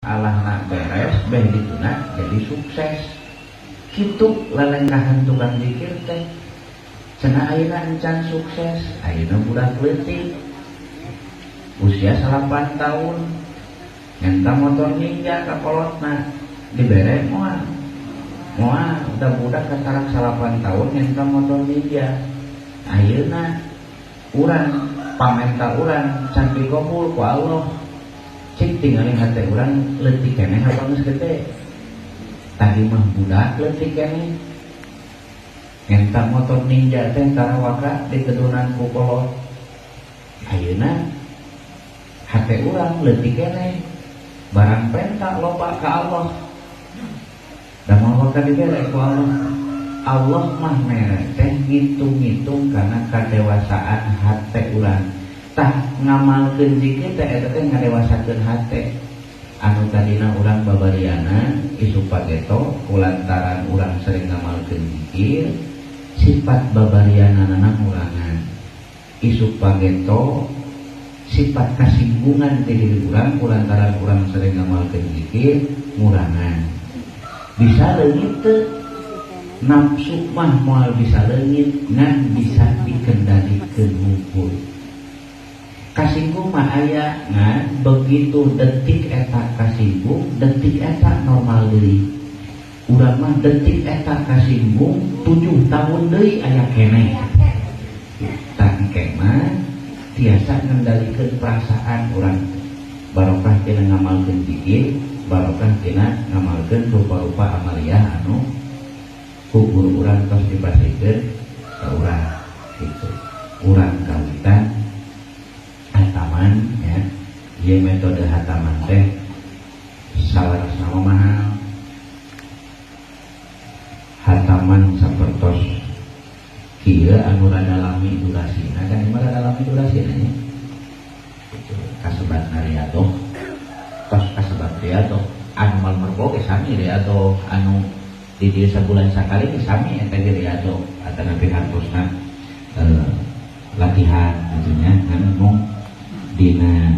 Masalahna beres beh dituna jadi sukses. Kitu lalengkahan tukang zikir teh. Cenah ayeuna encan sukses, ayeuna budak leutik usia 8 tahun nyenta motor Ninja ka kolotna, dibere moal? Moal. Udah budak katarak 8 tahun nyenta motor Ninja. Ayeuna urang pamenta urang can dikabul ku Allah, cik tingali hate urang leutik keneh apa geus gede? Tadi mah budak leutik keneh nyenta motor Ninja teh tara waka ditedunan ku kolot. Ayeuna hate urang leutik keneh, barang penta loba ka Allah, da moal waka dibere ku Allah. Allah mah mere teh ngitung-ngitung karena kadewasaan hate urang. Tah, ngamalkeun zikir teh eta teh ngadewasakeun hate. Anu tadina urang babariana isuk pageto, kulantaran urang sering ngamalkeun zikir, sifat babariana ngurangan. Isuk pageto sifat kasinggungan di diri urang kulantaran urang sering ngamalkeun zikir ngurangan. Bisa leungit teu? Nafsu mah moal bisa leungit, ngan bisa dikendalikeun hungkul. Kasinggung mah aya, ngan begitu detik eta kasinggung, detik eta normal deui. Urang mah detik eta kasinggung, 7 tahun deui aya keneh. Tah, engke mah tiasa ngendalikeun perasaan urang, barokah tina ngamalkeun zikir, barokah tina ngamalkeun rupa-rupa amaliyah anu ku guru urang tos dipasihkeun ka urang gitu. Urang kawitan hataman ya. Ieu metode hataman teh salah sama mahal. Hataman sapertos kieu anu rada lami durasina, kan ieu mah rada lami durasina nya. Gitu, kasebat riyadhoh, tos kasebat riyadhoh. Anu malmerbo ge sami riyadhoh, anu di dieu sabulan sakali ge sami eta ge riyadhoh atanapi hartosna latihan gitu nya. Kan mung dina